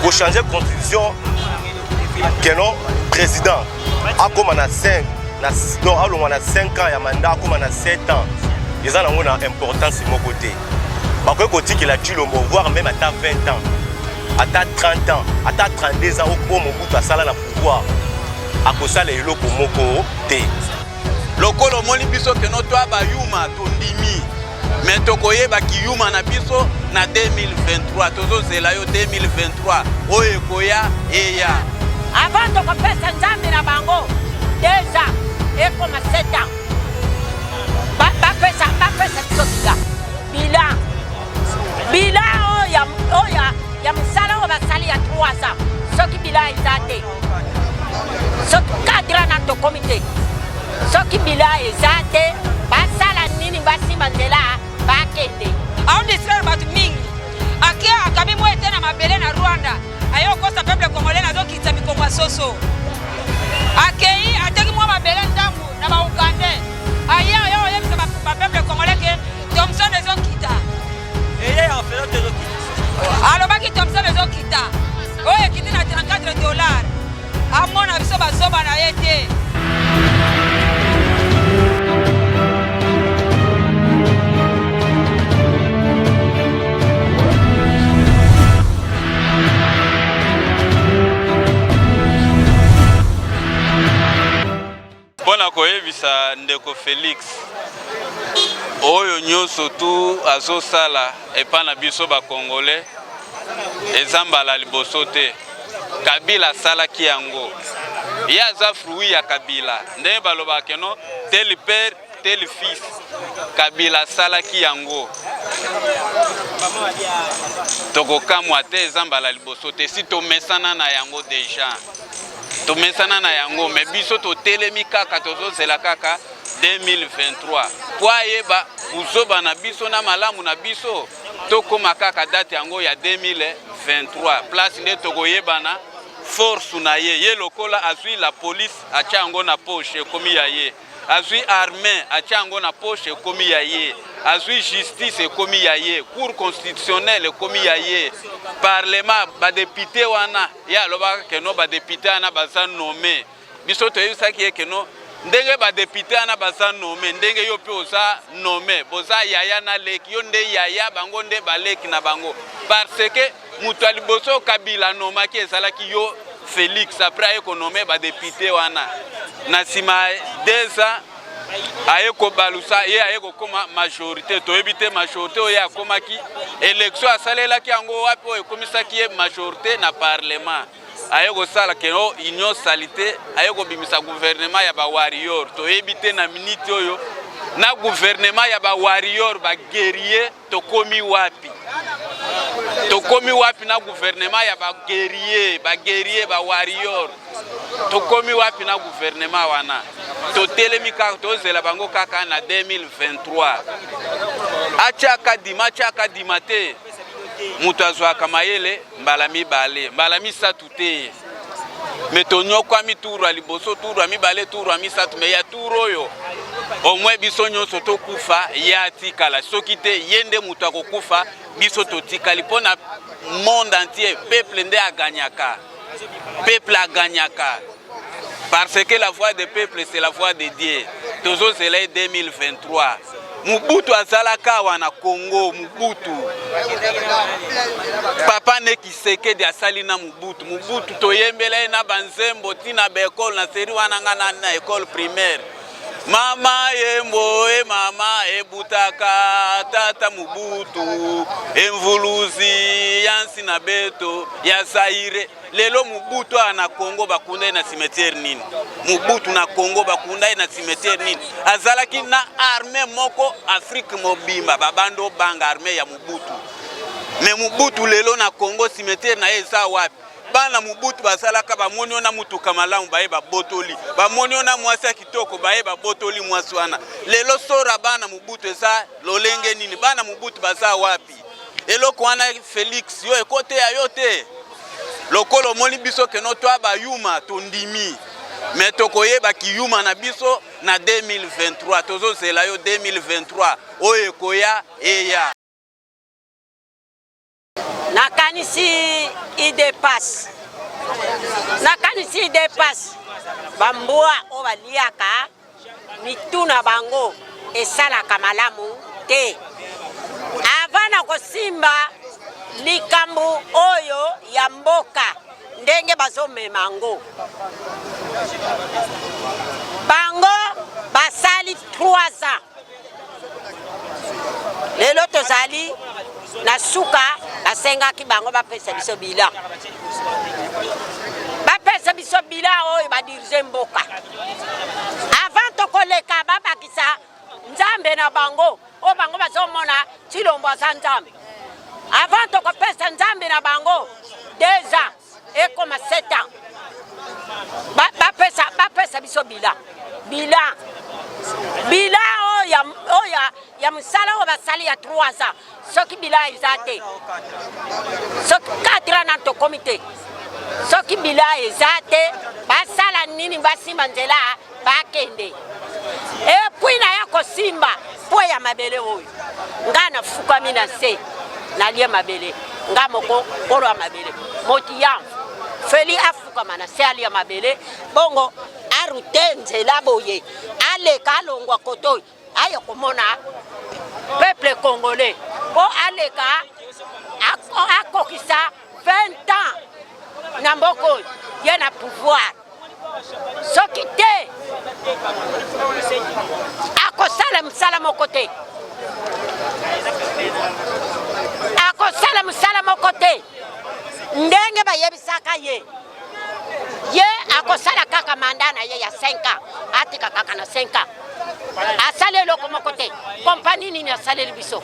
Kochanger constitution que non président akóma na 5 na, non, alongwa na 5 ans ya mandat, akóma na 7 ans, eza nango na importance moko te. Bakoki kotikela Tshilombo voire même ata 20 ans, ata 30 ans, ata 32 ans. Oyo Mobutu asala na pouvoir, akosala eloko moko te. Lokola omoni biso que non toa bayuma, tondimi, mais tokoyeba kiyuma na biso na 2023. Tozozela yo 2023 oyo ekoya eya. Avant tokopesa Nzambe na bango 2 ans, ekoma 7 ans. Bapesa biso bilan oyo ya mosala oyo basali ya 3 ans. Soki bilan eza te, soki 4 ans na tokomi te, soki bilan eza te, basala nini? Basimba nzela, bakende. Aodistraire bato mingi. Ake akabi mwa ete na mabele na Rwanda, aye okosa peuple congolais. Nazokitisa mikongo ya soso. Akei ateki mwa mabele ndambu na Baugandais, aye oyo oyebisa bapeuple congolais que thomson ezokita. Alobaki thomson ezokita, oyo ekiti na 34 dollar. Amona biso bazoba na ye te. Mpo na koyebisa ndeko Félix, oyo nyonso tu azosala epai na biso Bakongole, eza mbala liboso te. Kabila asalaki yango, ye aza fruit ya Kabila. Ndenge balobaka que non, tel père, tel fils. Kabila asalaki yango, tokokamwa te, eza mbala liboso te. Si tomesana na yango déjà, tomesana na yango. Mais biso totelemi kaka, tozozela kaka 2023 po ayeba buzoba na biso na malamu na biso. Tokóma kaka date yango ya 2023, place nde tokoyebana force na ye. Ye lokola azwi la police, atia yango na poche, ekomi ya ye. Azwi armée, atia yango na poche, ekomi ya ye. Azwi justice, ekomi ya ye. Cour constitutionnelle ekomi ya ye. Parlement, badéputés wana, ye alobaka que non, badéputés wana baza nommés. Biso toyebisaki ye que non, ndenge badéputés wana baza nommés, ndenge yo mpe oza nommé, boza yaya na leki. Yo nde yaya, bango nde baleki na bango, parce que moto ya liboso Kabila nomaki ezalaki yo Félix. Après aye konommer badéputés wana, na nsima 2 ans aye kobalusa ye, aye kokóma majorité. Toyebi te majorité oyo akomaki, élection asalelaki yango wapi oyo ekomisaki ye majorité na parlement. Aye kosala que non, union sacrée, aye kobimisa gouvernement ya bawarrior. Toyebi te na miniti oyo na gouvernement ya bawarrior, baguerrier, tokomi wapi? Tokomi wapi na gouvernement ya baguerrier, baguerrier, bawarrior? Tokomi wapi na gouvernement wana? Totelemi kaka, tozela bango kaka na 2023. Atiaka dima, atiaka dima te. Moto azwaka mayele mbala mibale, mbala misato te. Mais tonyokwami tour ya liboso, tour ya mibale, tour ya misato, mais ya tour oyo omwe biso nyonso tokufa, ye atikala. Soki te, ye nde moto akokufa, biso totikali. Mpo na monde entier, peuple nde aganyaka, peuple aganyaka, parce que la voix de peuple, c'est la voix de Dieu. Tozozela ye 2023. Mobutu azalaka awa na Congo. Mobutu, papa ne Tshisekedi asali na Mobutu. Mobutu toyembela ye na banzembo ntina baécole na seri wana. Nga na école primaire, mama yembo e mama ebutaka tata Mobutu emvuluzi ya nsi na beto ya Zaire. Lelo Mobutu awa na Congo, bakunda ye na cimetière nini? Mobutu na Congo, bakunda ye na cimetière nini? Azalaki na armée moko, Afrique mobimba babanda obanga armée ya Mobutu. Mais Mobutu lelo na Congo, cimetière na ye eza wapi? Bana Mobutu bazalaka, bamoni yo na mutuka malamu, baye babotoli. Bamoni yo na mwasi ya kitoko, baye babotoli mwasi wana. Lelo sora bana Mobutu eza lolenge nini? Bana Mobutu baza wapi? Eloko wana, Félix, yo ekoteya yo te. Lokola omoni biso que non, toa bayuma, tondimi, mais tokoyeba kiyuma na biso na 2023. Tozozela yo 2023 oyo ekoya eya. Nakanisi idps, nakanisi idps bambwa oyo baliaka mitu na bango esalaka malamu te. Avant na kosimba likambo oyo ya mboka ndenge bazomema yango, bango basali 3 ans Lelo tozali na suka, basengaki bango bapesa biso bilan, bapesa biso bilan oyo badirige mboka avant tokoleka, babakisa nzambe na bango oyo bango bazomona Tshilombo aza nzambe. Avant tokopesa nzambe na bango 2 ans ekoma 7 ans, bapesa bapesa biso bilan bilan bilan oyo oyo ya mosala oyo basali ya 3 ans. Soki bilan eza te, soki 4 ans na tokomi te, soki bilan eza te, basala nini? Basimba nzela bakende. Epui naya kosimba mpo ya mabele oyo nga nafukami na se, nalie mabele nga moko, nkolo ya mabele moti yamvu feli afukama na se alia mabele, bongo arute nzela boye aleka, alongwa koto oyo aye komona peuple congolais mpo aleka akokisa 20 ans na mboka oyo ye na pouvoir. Soki te, akosala mosala moko te, akosala mosala moko te ndenge bayebisaka ye. Ye akosala kaka manda na ye ya 5 ans, atika kaka na 5 ans, asali eloko moko te. Kompani nini asaleli biso?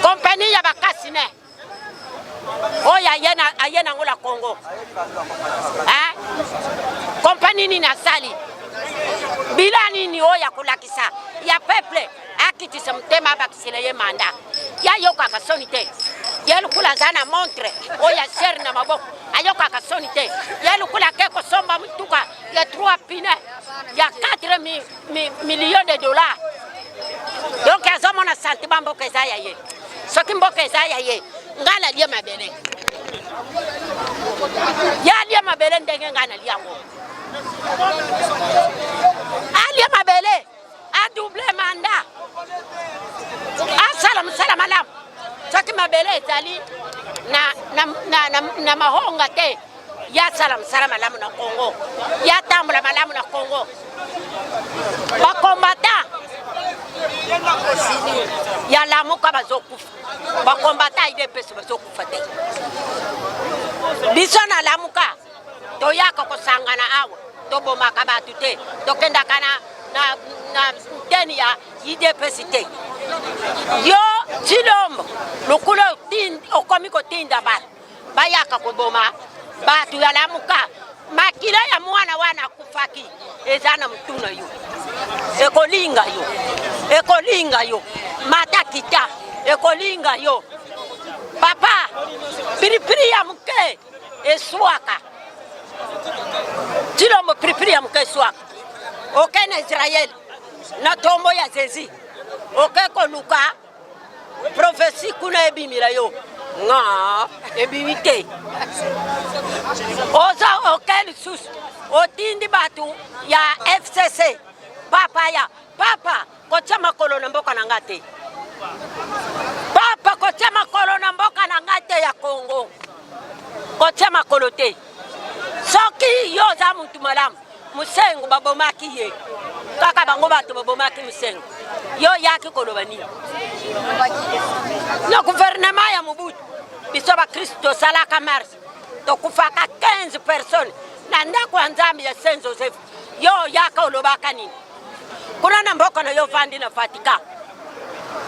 Kompani ya bakasine oyo aye nango na Congo, kompani nini asali? Bila nini oyo akolakisa ya peuple akitisa motema, abakisela ye manda? Ye ayokaka soni te? Ye lokola aza na montre oyo ya cher na maboko, ayokaka soni te? Ye lokola ake kosomba motuka ya 3 pneus ya 4 millions de dollars, donc azomona sentiment mboka eza ya ye. Soki mboka eza ya ye, ngai nalie mabele, ye alie mabele ndenge ngai nalie yango. Alie mabele, adouble mandat, asala mosala malamu. Soki mabele ezali na mahonga te, ye asala mosala malamu na Congo, ye atambola malamu na Congo. Bakombata ya Lamuka bazokufa, bakombata UDPS bazokufa te. Biso na Lamuka toyaka kosangana awa, tobomaka bato te, tokendaka na nteni ya UDPS te. Yo Tshilombo, lokolo okomi kotinda bato bayaka koboma bato ya Lamuka, makila ya mwana wana akufaki eza na mutu na yo, ekolinga yo, ekolinga yo, mata kita, ekolinga yo. Papa, piripiri ya moke eswaka. Tshilombo, piripiri ya moke eswaka. Oke na Israel na tombo ya Jésus, oke koluka prophétie kuna, ebimila yo nga ebimi te. Oza oke lisusu otindi bato ya FCC. Papa ya papa, kotia makolo na mboka na nga te. Papa, kotia makolo na mboka na nga te ya Congo, kotia makolo te. Soki yo oza mutu malamu, Mosengo babomaki ye kaka bango bato babomaki Mosengo, yo oyaki koloba nini na gouvernement ya Mobutu? Biso bakristu tosalaka marche, tokufaka 15 personnes na ndako ya Nzambe ya Saint Joseph. Yo oyaka olobaka nini kuna na mboka na yo? Ovandi na Vatican,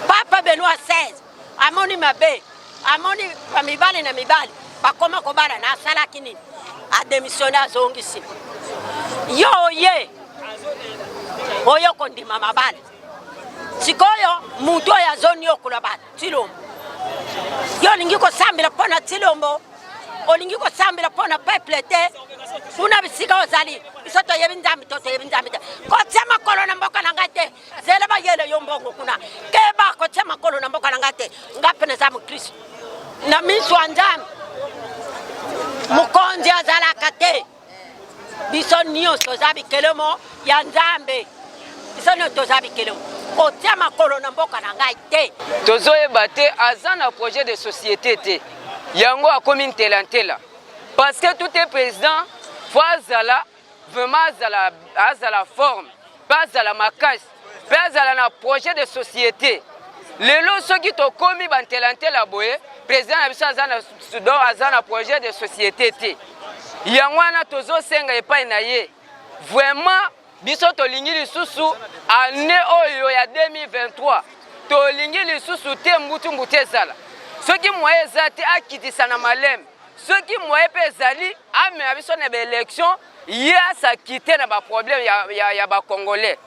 Papa Benoit 16 amoni mabe, amoni bamibali na mibali bakoma kobala na, asalaki nini? Adémissionné, azongisi. Yo oye oyo kondima mabala. Sikoyo mutu oyo azoniokola bato, Tshilombo, yo olingi kosambela mpo na Tshilombo, olingi kosambela mpo na peuple te. Kuna bisika ozali, biso toyebi Nzambe to toyebi Nzambe te. Kotia makolo na mboka na ngai te. Zela bayele yo mbongo kuna. Keba, kotia makolo na mboka na ngai te. Nga mpe naza mokristo. Na miso ya Nzambe, mokonzi azalaka te. Biso nyonso toza bikelemo ya Nzambe. Biso nyonso toza bikelemo. Kotia makolo na mboka na ngai te. Tozoyeba te aza na projet de société te, yango akomi ntela ntela parce que tout est président faut azala vraiment azala, azala forme mpe azala makasi mpe azala na projet de société. Lelo soki tokomi bantelantela boye, président na biso aza na, donc aza na projet de société te. Yango wana tozosenga epai na ye vraiment, biso tolingi lisusu année oyo ya 2023 tolingi lisusu te mbutu mbutu ezala. Soki moyen eza te, akitisa na maleme. Soki moyen mpe ezali, amema biso na baélection, ye asakite na baproblème ya, ya, ya bacongolais.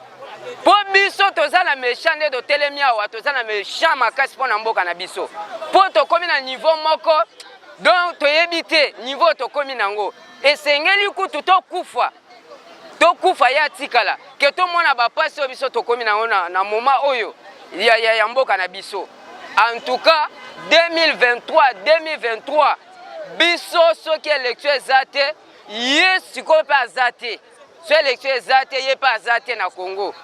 Mpo biso toza na méchant nde totelemi awa, toza na méchant makasi mpo na mboka na biso, mpo tokomi na niveau moko donc toyebi te niveau tokomi nango. Esengeli kutu tokufa, tokufa ye atikala ke tomona bapasi oyo biso tokomi nango na, na moment oyo ya, ya, ya mboka na biso. En tout cas 2023 2023 biso soki élection eza te, ye sikoyo mpe aza te. So élection eza te, ye mpe aza te na Congo.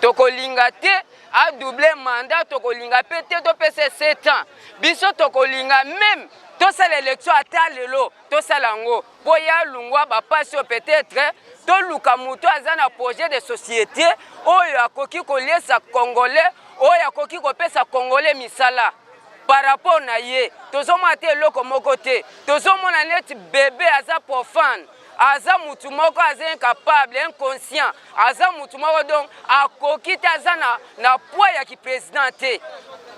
Tokolinga te adouble mandat, tokolinga mpe te topesa 7 ans. Biso tokolinga même tosala élection ata lelo, tosala yango mpo ya lungwa bapasi oyo. Peut-être toluka moto aza na projet de société oyo akoki koliesa congolais, oyo akoki kopesa congolais misala. Par rapport na ye, tozomona te eloko moko te. Tozomona neti bebe, aza profane, aza mutu moko aza incapable, inconscient, aza mutu moko donc akoki te, aza na, na poids ya kiprésident te.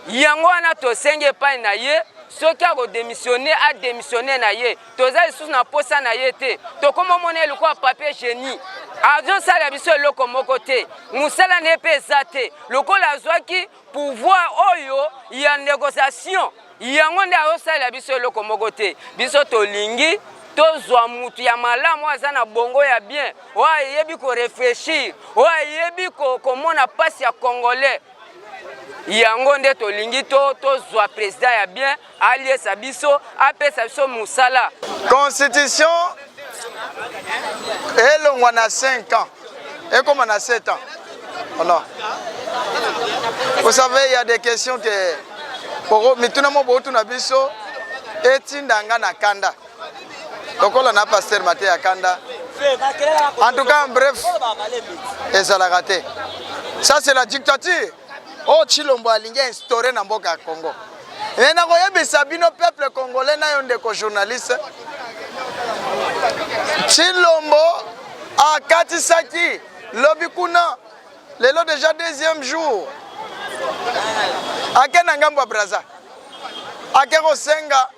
Yango wana tosengi epai na ye, soki akodémissionne, adémissionne na ye. Toza lisusu na posa na ye te. Tokoma omona ye lokola papier génie, azosala biso eloko moko te, mosala na ye mpe eza te. Lokola azwaki pouvoir oyo ya négociation, yango nde azosalela biso eloko moko te. Biso tolingi tozwa mutu ya malamu oyo aza na bongo ya bien, oyo ayebi korefléchir, oyo ayebi komona mpasi ya congolais. Yango nde tolingi tozwa président ya bien, aliesa biso, apesa biso mosala. Constitution elongwa na 5 ans ekoma na 7 ans. Oh non. Vous savez, il y a des questions que mituna mo botuna biso etinda nga na kanda lokola na pasteur mate ya kanda. En tout cas, en bref, ezalaka te. Ça, c'est la dictature oyo Tshilombo alingi instaurer na mboka ya Congo. Me nakoyebisa bino peuple congolais na yo ndeko journaliste, Tshilombo akatisaki lobi kuna, lelo déjà deuxième jour, ake na ngambo ya Braza, ake kosenga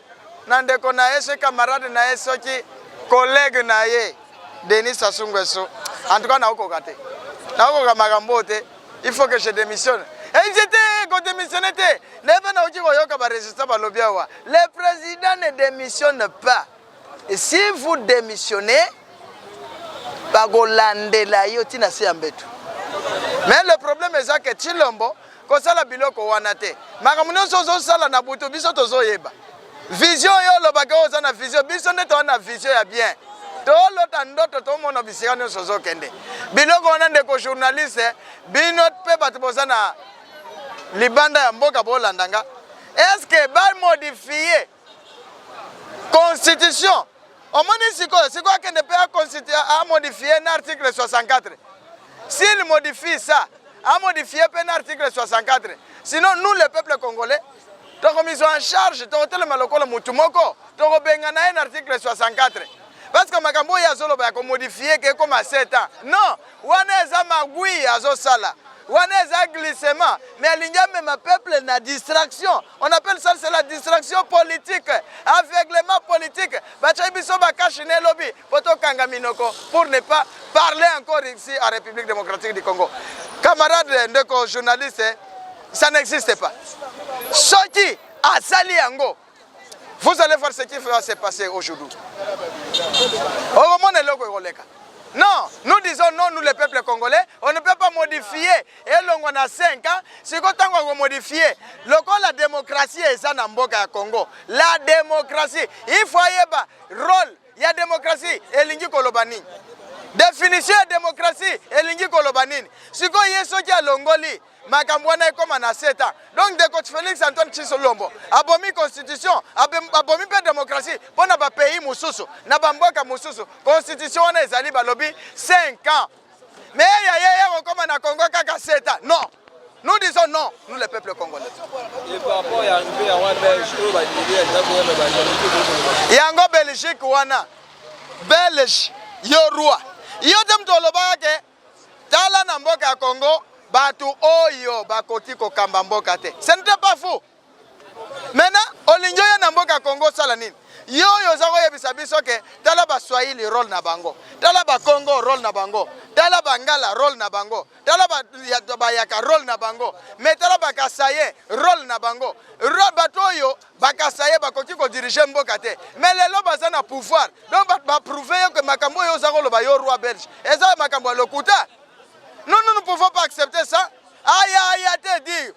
na ndeko na ye, soki camarade na ye, soki collègue na ye Denis Sassou Nguesso. En tout cas, nakokoka te, nakokoka makambo oyo te, il faut que je démissionne. Ezi te kodémissionne te. Nayebe nakoki koyoka barésistant balobi awa: le président ne démissionne pas. Et si vous démissionnez, bakolandela yo ntina se ya mbeto. Mais le problème eza ke Tshilombo kosala biloko wana te. Makambo nyonso ozosala na butu, biso tozoyeba vision oyo olobaki oyo oza na vision. Biso nde toza na vision ya bien, tolota ndoto, tomona bisika nyonso ozokende. Biloko wana, ndeko journaliste, bino mpe bato boza na libanda ya mboka bolanda nga, est-ce bamodifie constitution? Omoni sikoyo, sikoyo akende mpe amodifie na article 64. S'il modifie ça, amodifie mpe na article 64, sinon nous, le peuple congolais, tokomizwa en charge, tokotelema lokola motu moko, tokobengana ye na article 64, parce que makambo oyo azoloba ya komodifie ke ekoma 7 ans, non, wana eza magui azosala, wana eza glissement. Mais alingi amema peuple na distraction. On appelle ça, c'est la distraction politique, aveuglement politique. Batiaki biso bacache-nez elobi po tokanga minoko pour ne pas parler encore ici en République démocratique du Congo. Camarade ndeko journaliste, ça n'existe pas. Soki asali yango, vous allez voir ce qui va se passer aujourd'hui. Okomona eloko ekoleka. Non, nous disons non, nous le peuple congolais, on ne peut pas modifier elongwa na 5 ans, siko tango ko modifier lokola démocratie eza na mboka ya Congo. La démocratie, il faut ayeba rôle ya démocratie elingi koloba nini? Définition ya démocratie elingi koloba nini? Siko ye soki alongoli makambo wana ekoma na 7 ans. Donc ndeko Felix Antoine Tshisolombo abomi constitution, abomi mpe démocratie mpo na ba pays mosusu, na ba mboka mosusu. Constitution wana ezali balobi 5 ans. Mais ya ye ye kokoma na Congo kaka 7 ans. Non. Nous disons non, nous le peuple congolais. Et par rapport à arrivée ya roi belge oyo bandeli ya ndako ya ba Yango Belgique wana Belge yo roi. Yo te moto olobaka ke Tala na mboka ya Congo batu oyo bakoki kokamba mboka te. Ce n'était pas fou. Maintenant olingi oya na mboka ya Congo osala nini? Yo oyo oza koyebisa biso ke tala ba Swahili role na bango, tala ba Congo role na bango, tala ba Ngala role na bango, tala ba Bayaka role na bango, mais tala ba Kasaye role na bango. Bato oyo ba Kasaye bakoki ko diriger mboka te, mais lelo baza na pouvoir. Donc bato ba prouver yo que makambo oyo oza koloba yo roi belge eza makambo ya lokuta. Nous, nous ne pouvons pas accepter ça. Aya aya te dit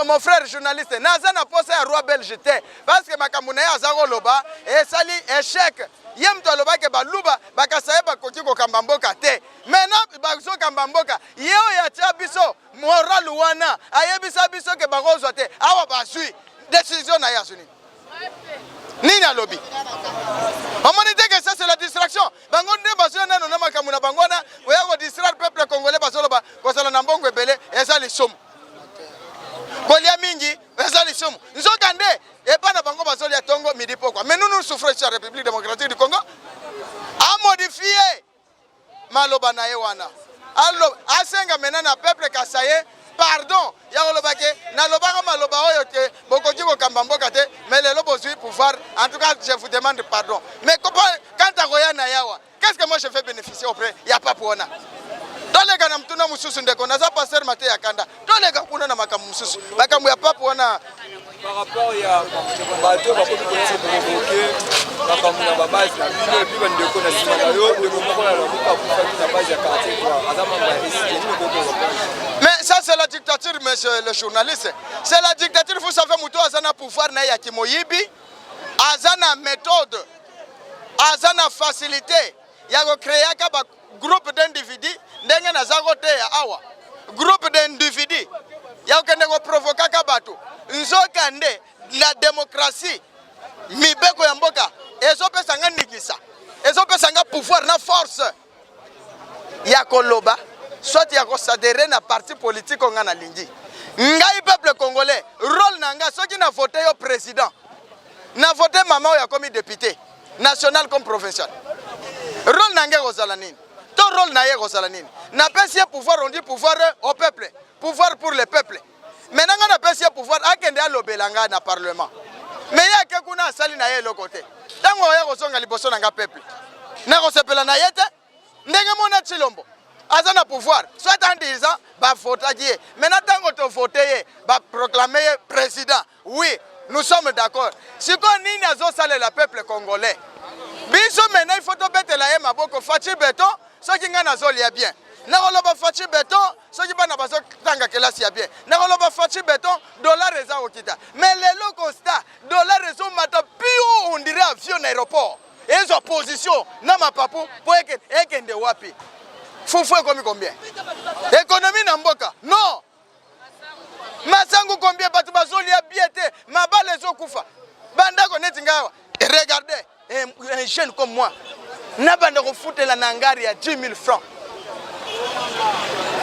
mon frère journaliste, naza na posa ya roi belge te parce que makambo na ye aza koloba esali échec. Ye moto alobaki baluba bakasaye bakoki kokamba mboka te. Maintenant bazokamba mboka, ye oyo atia biso moral wana ayebisa biso ke bakozwa te, awa bazwi décision na ye azwi nini? Nini alobi? Omoni te que ça c'est la distraction. Bango nde bazoya nano na makambo na bango wana koya ko distraire peuple congolais, bazoloba kozala na mbongo ebele eza lisumu, kolia mingi eza lisumu, nzoka nde epa na bango bazolia tongo midi pokwa. Mais nous nous souffrons ici en République démocratique du Congo. A modifier maloba na ye wana, asenga mena na peuple kasaye pardon ya koloba ke nalobaka maloba oyo te bokoki kokamba mboka te, mais lelo bozwi pouvoir, en tout cas je vous demande pardon. Mais quand akoya na yawa, qu'est-ce que moi je vais bénéficier auprès ya pape wana? Toleka na motuna mosusu ndeko, naza pasteur Mateya Kanda, toleka kuna na makambo mosusu, makambo ya pape wana. Par rapport ya bato bakomi koprovoke makambo na babase na bino epuis bandeko na nsima na yo, ndeko moko na lamuka akufaki na base ya quartier 3 aza membre ya ECD, nini okoki korépondre? Mais ça c'est la dictature, monsieur le journaliste, c'est la dictature. Vous savez, moto aza na pouvoir na ye ya kimoyibi, aza na méthode, aza na facilité ya kocreaka ba groupe d'individus, ndenge naza koteya awa, groupe d'individus ya kokende koprovokaka bato. Nzoka nde la démocratie, mibeko ya mboka ezopesa nga ndingisa, ezopesa nga pouvoir na force ya koloba soit ya kosadere na parti politique oyo nga nalingi. Ngai peuple congolais, rôle na nga soki na vote yo président, na vote mama oyo akomi député national comme provincial, rôle na ngai ekozala nini? To rôle na ye ekozala nini? Napesi ye pouvoir, on dit pouvoir au peuple, pouvoir pour le peuple. Maintenant ngai napesi ye pouvoir akende alobela ngai na parlement, mais ye ake kuna asali na ye eloko te. Ntango oya kozonga liboso na ngai peuple, nakosepela na ye te. Ndenge mona Tshilombo aza na pouvoir, soit en disant bavotaki ye, maintenant ntango tovote ye baproclame ye président, oui nous sommes d'accord. Sikoyo nini azosalela peuple congolais? Biso maintenant il faut tobetela ye maboko. Fatshi Beton, soki ngai nazolia bien nakoloba Fatshi Beton, soki bana bazotanga kelasi ya bien nakoloba Fatshi Beton, dollar eza kokita. Mais lelo constat, dollar ezomata pio, on dirait avion na aéroport ezwa position na mapapu po ekende wapi? Fufu ekomi combien? Économie na mboka non. Masangu combien? Bato bazolia bien te, mabala ezokufa, bandako neti ngai awa. Regardez un jeune comme moi nabanda kofutela na ngari ya 10 000 francs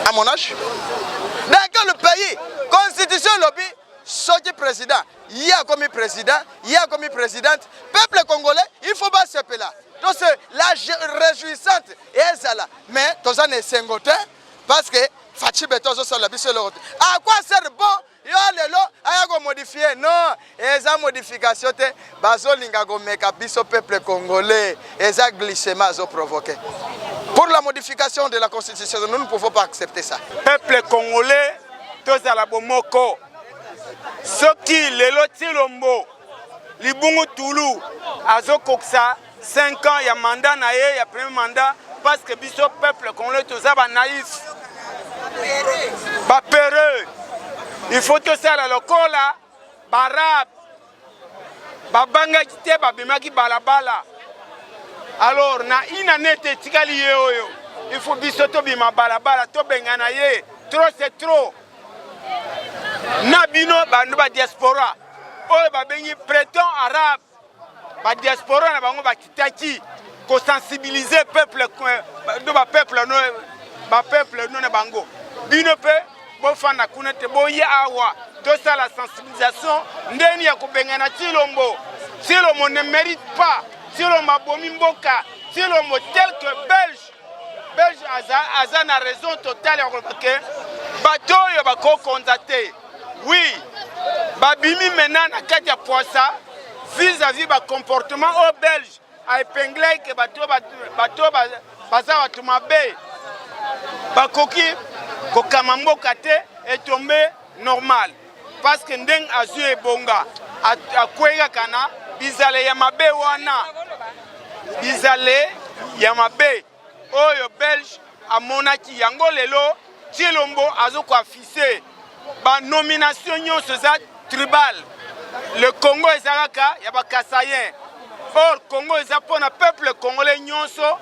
à mon âge. Dans quel pays constitution elobi soki président ye akomi président, ye akomi présidente, peuple congolais il faut basepela, to se la réjouissante ezala, mais toza na esengo te parce que Fatshi Beton azosala biso eloko te. À quoi sert bon yo lelo aya komodifie? Non, eza modification te, bazolinga komeka biso peuple congolais, eza glissement azoprovoke pour la modification de la constitution. Nous ne pouvons pas accepter ça. Peuple congolais, tozala bomoko. Soki lelo Tshilombo libungu tulu azokokisa 5 ans ya mandat na ye ya premier mandat, Parce que biso peuple congolais toza ba naïf, ba peureux. Il faut tosala lokola barabe babangaki te, babimaki balabala. Alors na une année te etikali ye oyo, il faut biso tobima balabala, tobengana ye. Trop c'est trop. Na bino bando ba diaspora oyo babengi printemps arabe, ba diaspora na bango bakitaki kosensibiliser peuple do ba peuple no ba peuple no na bango. Bino pe bofanda kuna te, boya awa tosala sensibilisation ndeni ya kobengana Tshilombo. Tshilombo ne mérite pas. Tshilombo abomi mboka. Tshilombo tel que belge, belge aza, aza na raison totale ya koloba ke bato oyo bakokonza te. Oui, babimi maintenant na kati ya poisa vis-à-vis ba comportement oyo belge a épinglé ke bato bato baza bato mabe, bakoki kokama mboka te, etombe normal parce que ndenge azwi ebonga akwei kaka na bizale ya mabe wana, bizale ya mabe oyo belge amonaki yango. Lelo Tshilombo azokoafficher ba nomination nyonso eza tribal. Le Congo eza kaka ya bakasayen, or Congo eza mpona peuple congolais nyonso,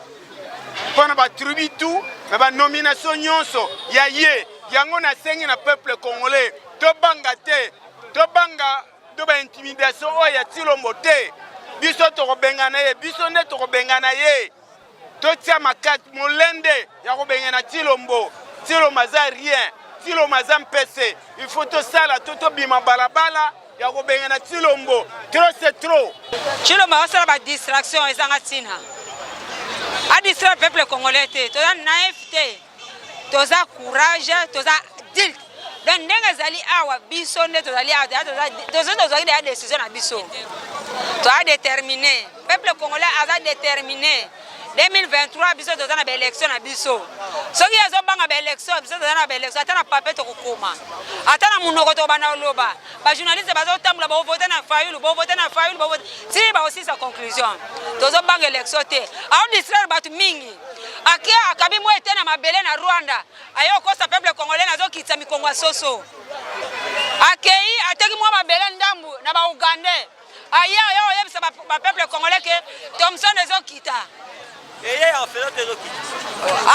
mpona batribu tout, na banomination nyonso ya ye. Yango nasengi na peuple congolais, tobanga te, tobanga to baintimidation oyo ya Tshilombo te. Biso tokobengana ye, biso nde tokobengana ye. Totia makati molende ya kobengana Tshilombo. Tshilombo aza rien, Tshilombo aza mpese. Il faut tosala to tobima balabala ya kobengana Tshilombo. Trop c'est trop. Tshilombo azosala badistraction ezanga ntina, adistraire peuple congolais te. Toza naïf te, toza courage, toza adulte. Donc ndenge ezali awa, biso nde tozali awa, tozo tozwaki deya décision na biso, toza déterminé. Peuple congolais aza déterminé. 2023 biso toza na baélection na biso. Soki azobanga baélection, biso toza na baélection. Ata na papier tokokoma, ata na monoko tokobanda koloba. Bajournaliste bazotambola, bovote na Fayulu, bovote na Fayulu, bovote ti bakosisa conclusion. Tozobanga élection te. Aodistraire bato mingi, ake akabi mwa ete na mabele na Rwanda, aye okosa peuple congolais, nazokitisa mikongo ya soso. Akei ateki mwa mabele ndambu na baugandais, aye aye oyebisa bapeuple congolais ke Thomson ezokita.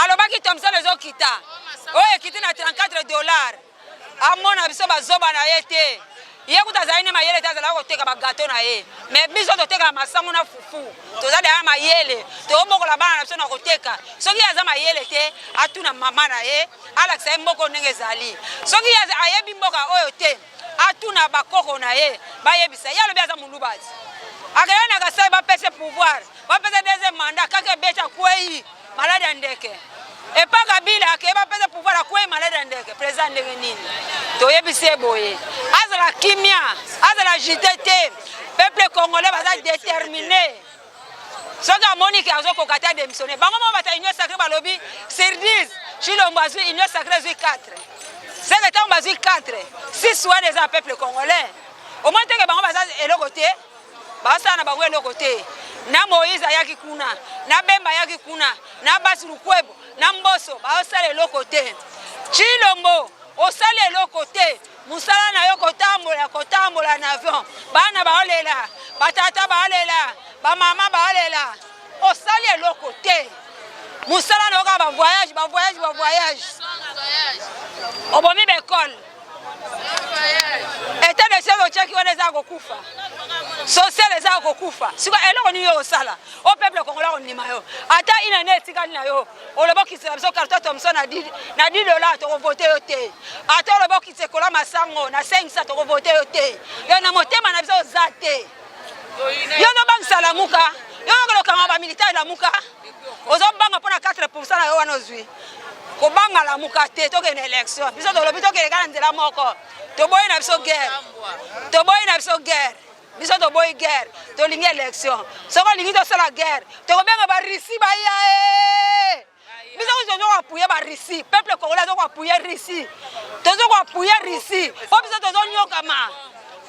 Alobaki Thomson ezokita, oyo ekiti na 34 dollar. Amona biso bazoba na ye te. Ye kuta azali ne mayele te, azalaka koteka bagato na ye, mais biso totekaka masango na fufu. Toza deya mayele, tobokola bana na biso na koteka. Soki aza mayele te, atuna mama na ye alakisa ye mboka ndenge ezali. Soki ayebi mboka oyo te, atuna bakoko na ye bayebisa ye. Alobi aza molubati, akeye na Kasai, bapesa pouvoir, bapesa deuxième mandat, kaka ebeti akwei maladi ya ndeke. Epa Kabila akeye, bapesa pouvoir, akwei maladi ya ndeke. Président ndenge nini? Toyebisi ye boye, azala kimia, azala agité te. Peuple congolais baza déterminé. Soki amoni ke azokoka te, adémissionne. Bango moko bato ya Union sacrée balobi sur 10 Tshilombo azwi, Union sacrée ezwi 4. Seke ntango bazwi 4, 6 wana eza peuple congolais. Omoni teke bango baza eloko te, basala na bango eloko te. Na Moïse ayaki kuna, na Bemba ayaki kuna, na Basi Lukwebo, na Mboso, baosala eloko te. Tshilombo osali eloko te. Mosala na yo kotambola kotambola na avion. Bana baolela, batata baolela, bamama baolela, osali eloko te. Mosala na yo kaka bavoyage, bavoyage, bavoyage. Obomi baekole. État de siège otiaki wana eza kokufa, social eza kokufa. Siko eloko nini yo osala o peuple congolais akondima yo? Ata inane etikali na yo, oloba okitisa biso carton Thomson na 10 dollar, tokovote yo te. Ata oloba okitisa ekola masango na 500, tokovote yo te. Yo na motema na biso oza te. Yo ozobangisa Lamuka, yo okolokanga bamilitaire Lamuka, ozobanga mpo na 4 na yo wana ozwi. Kobanga Lamuka te, tokende élection. Biso tolobi tokende kaka na nzela moko. Toboyi na biso guerre, toboyi na biso guerre, biso toboyi guerre, tolingi élection. Soki olingi tosala guerre, tokobenga barussie baya e biso kutu tozo koappuyer barussie. Peuple congolais azo koappuyer Russie, tozo koappuyer Russie mpo biso tozonyokama.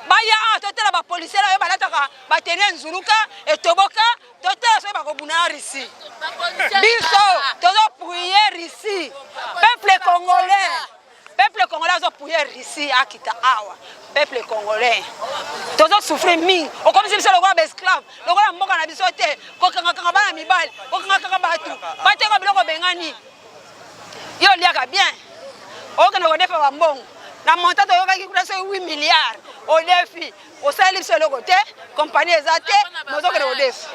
Baya awa totala bapolisier oyo balataka bateni nzuluka etoboka, totala soki. kobunda na Russie. Biso tozopuye Russie, peuple congolais, peuple congolais azopuye Russie akita awa. Peuple congolais tozosouffrir mingi, okomisi biso lokola baesclave, lokola mboka na biso te, kokangakanga bana mibali, kokangakanga bato, bateka biloko bengani yo oliaka bien okende kodefa bambongo na montant toyokaki kuna soki 8 milliard odefi osaleli biso eloko te kompani eza te mozokende kodefa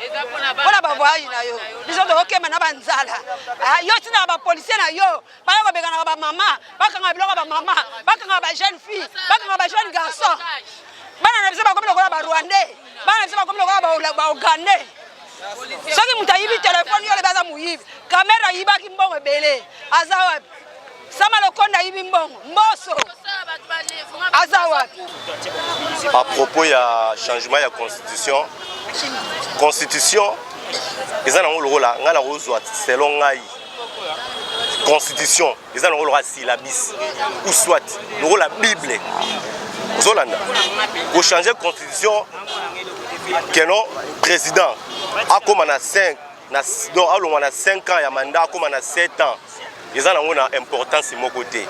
mpo na bavoyage na yo biso tokokema na banzala ah, yo ntina na bapolisier na yo baya kobenganaka bamama bakanga biloko ya bamama bakanga bajeune fille bakanga bajeune garçon bana na biso bakomi lokola barwandais bana na biso bakomi lokola baugandais soki moto ayibi telefone yo olobi aza moyibi kamere ayibaki mbongo ebele aza wapi sama lokonda ayibi mbongo mboso aza wapi à propos ya changement ya constitution constitution eza nango lokola ngai nakozwa selon ngai constitution eza nango lokola syllabus ou soit lokola bible ozolanda kochange constitution keno président akóma na 5 na, donc alongwa na 5 ans ya mandat akóma na 7 ans eza nango na importance moko te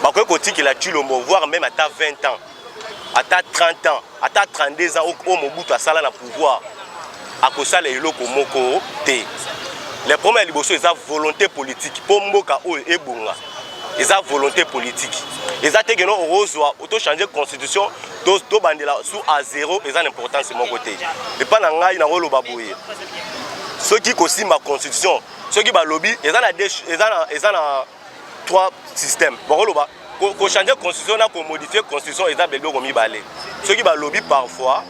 bakoki kotikela Tshilombo voire même ata 20 ans ata 30 ans ata 32 ans oyo Mobutu asala na pouvoir akosala eloko moko te. Le problème ya liboso eza volonté politique mpo mboka oyo ebonga eza volonté politique eza te keno okozwa to changer constitution tobandela to sous à zéro eza na importance moko te epa na ngai nakoloba boye soki kosimba constitution soki balobi eza na eza na eza na trois systèmes bakoloba kochange constitution na komodifie constitution eza biloko mibale soki balobi parfois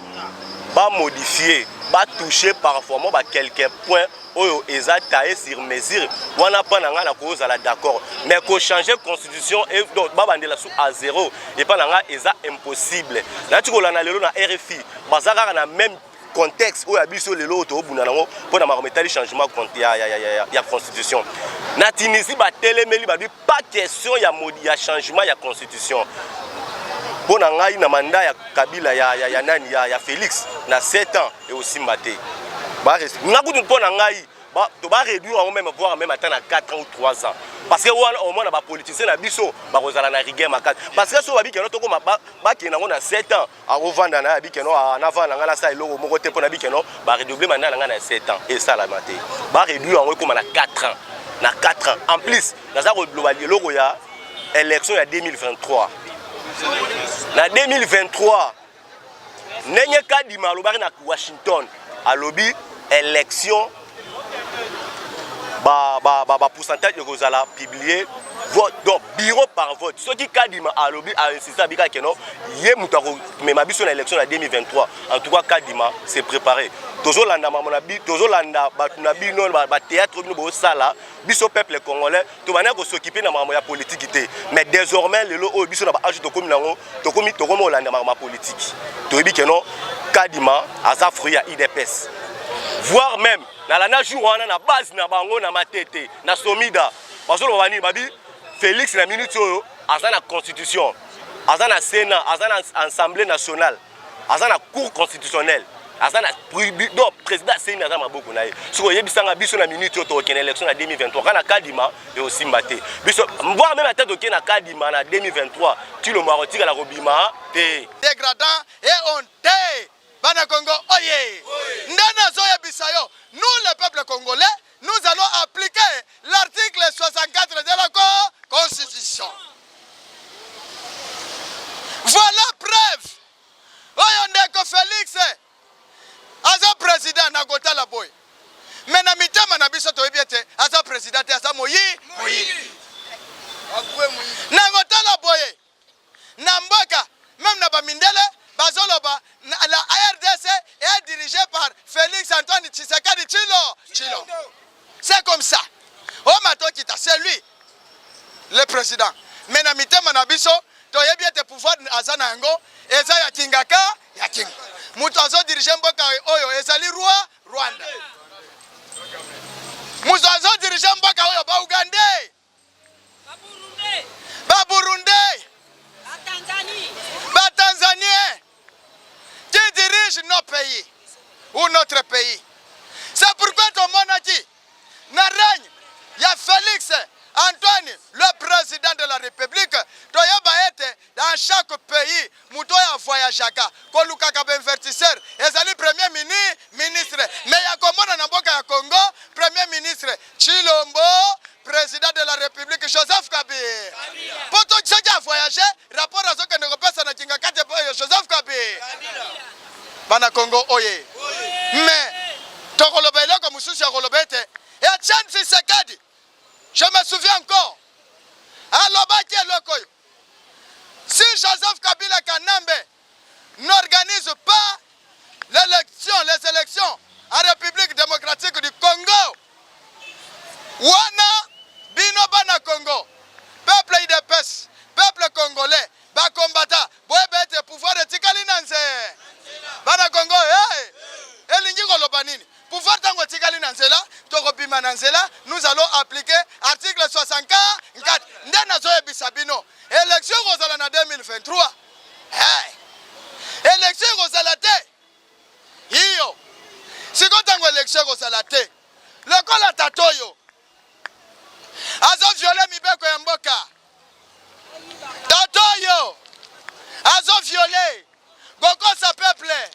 bamodifie batouche parfois mwa ba quelques points oyo eza taille sur mesure wana mpa na ngai nakozala d'accord mais kochange constitution donc babandela su à zéro epa na ngai eza impossible nati kolanda lelo na rfi baza kaka na même contexte oyo ya biso lelo oyo tobunda nango mpo na makambo etali changement ya, ya, ya, ya, ya constitution na tunisie batelemeli babi pas question ya, ya changement ya constitution mpo na ngai na mandat ya kabila ya, ya, ya nani ya, ya félix na 7 ans ekosimba te nga kutu mpo na ngai to ba réduire yango même voire même ata na 4 ans ou 3 ans parce que wana omona bapoliticien na biso bakozala na rigueur makasi parce que soki babikeno tokoma bakende yango na 7 ans akovanda na ye abikeno ah, navanda na ngai nasala eloko moko te mpo na bikeno baredouble mandat na ngai na 7 ans esalama te baréduire yango ekóma na 4 ans na 4 ans en plus naza koloba eloko ya élection ya 2023 na 2023 ndenge kadima alobaki na washington alobi élection ba ba ba, ba pourcentage ekozala publier vote donc bureau par vote soki kadima alobi a insiste abika keno ye moto akomema biso na élection na 2023 en tout cas kadima s'est préparé tozolanda mamo na bi tozolanda bato na bino bathéâtre bino bosala biso peuple congolais tobandaki kosokipe na makambo ya politiki te mais désormais lelo oyo biso na baage tokomi nango tokomi tokomi kolanda makambo ya politiki toyebi keno kadima aza fruit ya idps voire même nalanda jour wana na base na bango na matete na somida bazoloba banini babi félix na minute oyo aza na constitution aza na sénat aza na assemblée nationale aza na cour constitutionnelle aza na donc président aseni aza maboko na ye soki oyebisanga biso na minute oyo tokokende élection na 2023 kaka na kadima ekosimba te biso voire même ata tokende na kadima na 2023 tilombo akotikala kobima te dégradant et honte bana Congo oye nde nazoyebisa yo nous le peuple congolais nous allons appliquer l'article 64 de la constitution voilà preuve oyo ndeko Felix aza président na kotala boye me na mitema na biso toyebi ete aza président te aza moyi moyibi na kotala boye na mboka meme na bamindele bazoloba la RDC est dirigée par Félix Antoine Tshisekedi Tshilo Tshilo. C'est comme ça. Omatokita, c'est lui le président. Mais na mitema na biso toyebi ete pouvoir aza na yango eza ya kingaka ya kinga. Moto azo dirige mboka oyo ezali roi Rwanda. Moto azo dirige mboka oyo ba Ougandais. Ba Burundais, ba Tanzaniens qui dirigent nos pays ou notre pays. C'est pourquoi tomoni bakendaka kolukaka ba investisseurs ezali premier mini ministre mais ya komona na mboka ya Congo premier ministre Tshilombo president de la Republique Joseph Kabila po to soki a voyage rapport azokende kopesa na Kingakati epai ya Joseph Kabila bana Congo oye mais tokoloba eloko mosusu ya koloba ete Etienne Tshisekedi je me souviens encore alobaki eloko oyo si Joseph Kabila Kanambe n'organise pas l'élection, les élections en République démocratique du Congo, wana bino bana Congo, peuple UDPS, peuple congolais, ba combattants, boyeba ete pouvoir etikali na nze. Bana Congo, hey! Elingi koloba nini? Pouvoir ntango etikali na nzela, tokobima na nzela, nous allons appliquer article 64. Nde nazoyebisa bino, élection ekozala na 2023. Hey! Election ekozala te. Iyo. Siko ntango election ekozala te. Lokola tata oyo azo viole mibeko ya mboka. Tata oyo azo viole kokosa peuple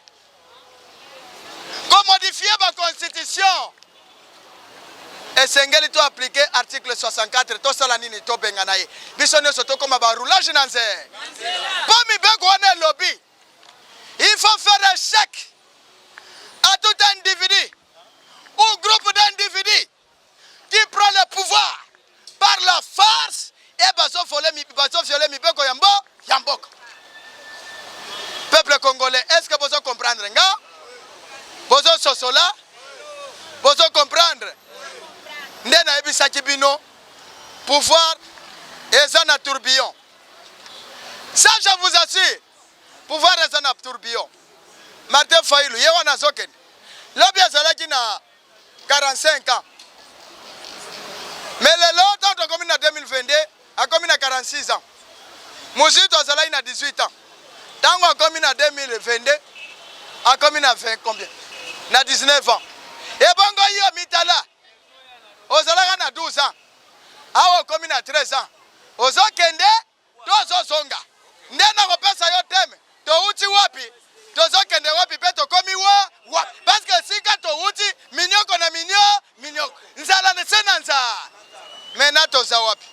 komodifie ba constitution esengeli to appliquer article 64 tosala nini tobengana ye biso nyonso tokoma ba roulage na nze mpo mibeko wana elobi il faut faire échec à tout individu ou groupe d'individus qui prend le pouvoir par la force et bazoviole mibeko ya mbo ya mboka peuple congolais est ce que bozo comprendre nga bozo sosola bozo comprendre nde nayebisaki bino pouvoir eza na tourbillon ça je vous assure pouvoir eza na tourbillon martin fayulu ye wana azokende lobi azalaki na 45 ans mais lelo ntango tokomi na 2022 akomi na 46 ans muzito azalaki na 18 ans ntango akomi na 2022 akomi na 20 combien na 19 ans ebongo yo mitala ozalaka na 12 ans awa okomi na 13 ans ozokende Tozo zonga nde nakopesa yo teme towuti wapi tozokende wapi mpe tokomi wa wapi parce que esika towuti minyoko na minyo minyoko nzala na se na nzala mena toza wapi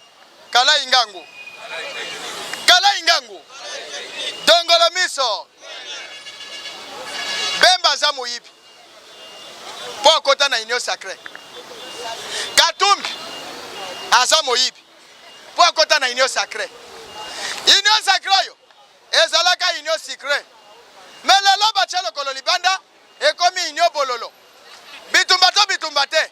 kalai ngangu kalai ngangu dongolo miso bemba aza moyibi mpo akota na union sacree katumbi aza moyibi mpo akota na union sacree. Union sacree oyo ezalaka union sucree, mais lelo batya lokolo libanda, ekomi union bololo. Bitumba to bitumba te?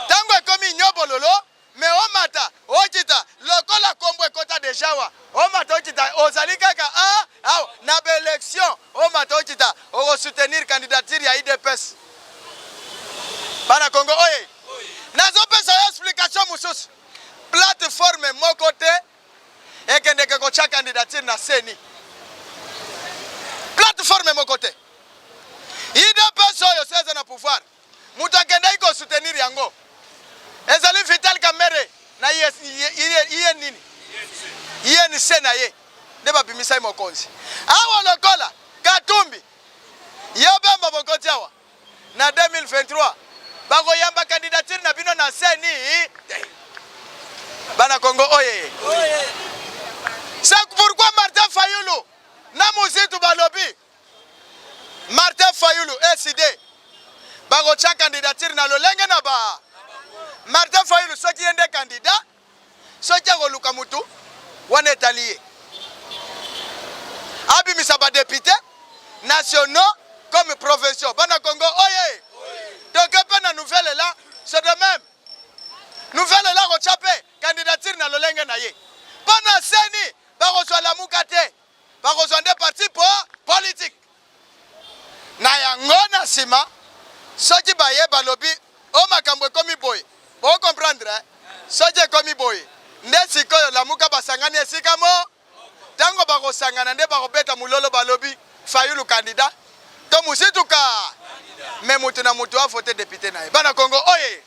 Ntango ekomi union bololo, mais omata okita lokola kombo ekota deja wa omata okita ozali kaka a awa na baelection omata okita okosoutenir candidature ya udps. Bana Congo oye, nazopesa yo explication mosusu. Plateforme moko te ekendeke kotya candidature na CENI. Plateforme moko te. UDPS oyo se eza na pouvoir, moto akendaki ko soutenir yango ezali Vital Kamerhe na iye nini INC na ye nde babimisaki mokonzi. Awa lokola Katumbi yo Bemba bokoti awa na 2023 bakoyamba candidature na bino na CENI te. Bana Congo oye. C'est pourquoi Martin Fayulu na Muzitu balobi Martin Fayulu SID bakotya candidature na lolenge na ba Martin Fayulu soki ye nde candidat Soki akoluka mutu wana etali ye. Abimisa ba deputes nationaux comme provinciaux. Bana Congo oye! Toke pe na nouvelle elan, c'est de même. Nouvelle elan akotia pe candidature na lolenge na ye. Po na CENI bakozwa lamuka te. Bakozwa nde parti po politique. Na yango na sima soki baye balobi o makambo ekomi boye, bo comprendre eh? Soki ekomi boye nde sikoyo lamuka basangani esika mo tango bakosangana nde bakobeta mulolo balobi Fayulu candidat to Muzitu ka mais mutu na mutu a vote depute na ye. Bana Congo oye!